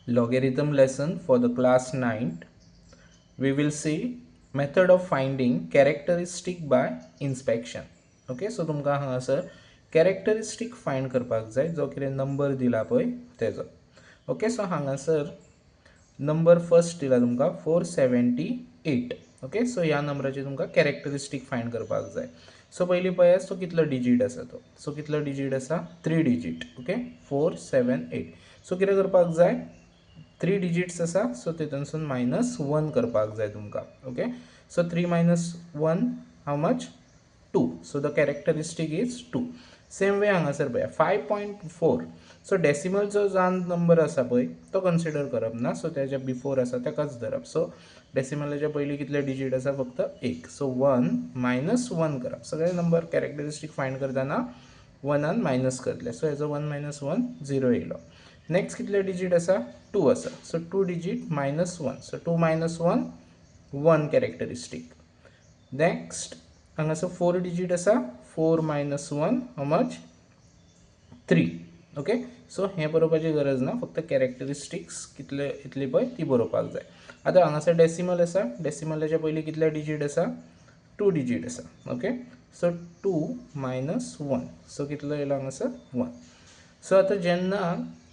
Logarithm lesson for the class 9th. We will see method of finding characteristic by inspection. Okay, so तुमकां हांगासर कॅरेक्टरिस्टीक find करपाक जाय जो कितें नंबर दिला पळय तेजो. ओके, सो हांगासर नंबर फर्स्ट दिला तुमकां 478. ओके, सो ह्या नंबराचे तुमकां कॅरेक्टरिस्टीक फायंड करपाक जाय. सो पयलीं पळयात तो कितलो डिजीट आसा तो. सो कितलो डिजीट आसा? 3 digit. Okay, 4 7 8. So कितें करपाक जाय? 3 डिजीट्स आसा, सो तेतूनसून मायनस 1 करपाक जाय तुमकां. Okay, so 3 minus 1 how much? 2. So the characteristic is 2. Same way हांगासर पळया 5.4. सो डेसिमलचो जान नंबर आसा पळय तो कन्सिडर करप ना, सो तेज्या बिफोर आसा ताकाच धरप. सो डेसिमलाच्या पयलीं कितले डिजीट आसा? फक्त 1. सो 1 मायनस 1 करप. सगळे नंबर कॅरेक्टरिस्टीक फायंड करतना 1 मायनस करतले. सो हेजो 1 मायनस 1 0 येयलो. नेक्स्ट कितले डिजीट आसा? 2 आसा. So 2 digit minus 1. So 2 minus 1 1 characteristic. Next हांगासर 4 डिजीट आसा. 4 minus 1 how much? 3. Okay, so हें बरोवपाची गरज ना, फक्त कॅरेक्टरिस्टिक्स कितले इतली पळय ती बरोवपाक जाय. आतां हांगासर डेसिमल आसा. डेसिमलाच्या पयलीं कितले डिजीट आसा? 2 डिजीट आसा. Okay, so 2 minus 1. सो कितलो येयलो हांगासर? 1. सो आतां जेन्ना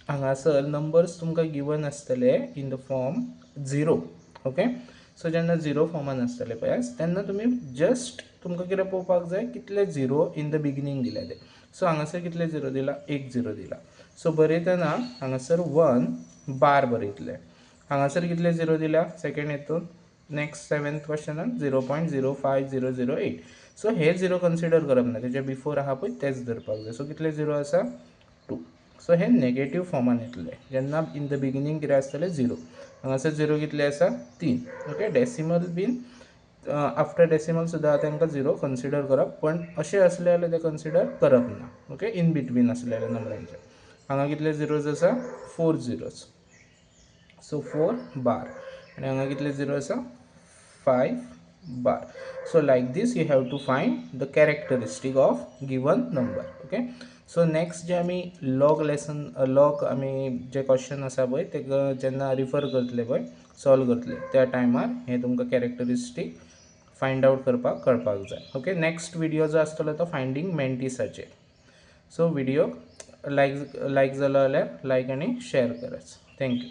हांगासर नंबर्स तुमकां गिवन आसतले in the form 0, okay, so जेन्ना 0 फॉर्मान आसतले पळय तेन्ना तुमी जस्ट तुमकां कितें पळोवपाक जाय, कितले 0 इन the beginning दिल्या ते. सो हांगासर कितले 0 दिला? 1 0 दिला. सो बरयतना हांगासर 1 बार बरयतले. हांगासर कितले 0 दिला? सेकेंड हितून नेक्स्ट 7th क्वेश्चनान 0.05008. सो हे 0 कन्सिडर करप ना, तेच्या बिफोर आहा पळय तेच धरपाक जाय. सो कितले 0 आसा? 2. सो हे नेगेटीव फॉर्मान येतले जेन्ना इन the beginning कितें आसतलें? 0. हांगासर 0 कितले आसा? 3. ओके, डेसिमल बीन आफ्टर डेसिमल सुद्दां तांकां 0 कन्सिडर करप, पण अशें आसलें जाल्यार तें कन्सिडर करप ना. ओके, इन बिटवीन आसले जाल्यार नंबरांचे. हांगा कितले 0s आसा? 4 0s. So 4 bar. आनी हांगा कितले 0 आसा? 5 bar. So like this you have to find the characteristic of given number. Okay, so next जे आमी लॉग लेसन लॉग आमी जे क्वेश्चन आसा पळय तेका जेन्ना रिफर करतले पळय सॉल्व करतले त्या टायमार हें तुमकां कॅरेक्टरिस्टीक फायंड आवट करपाक कळपाक जाय. ओके, नेक्स्ट व्हिडियो जो आसतलो तो फायंडींग मेंटीसाचेर. सो व्हिडियो लायक जालो जाल्यार लायक आनी शेअर करात. Thank you.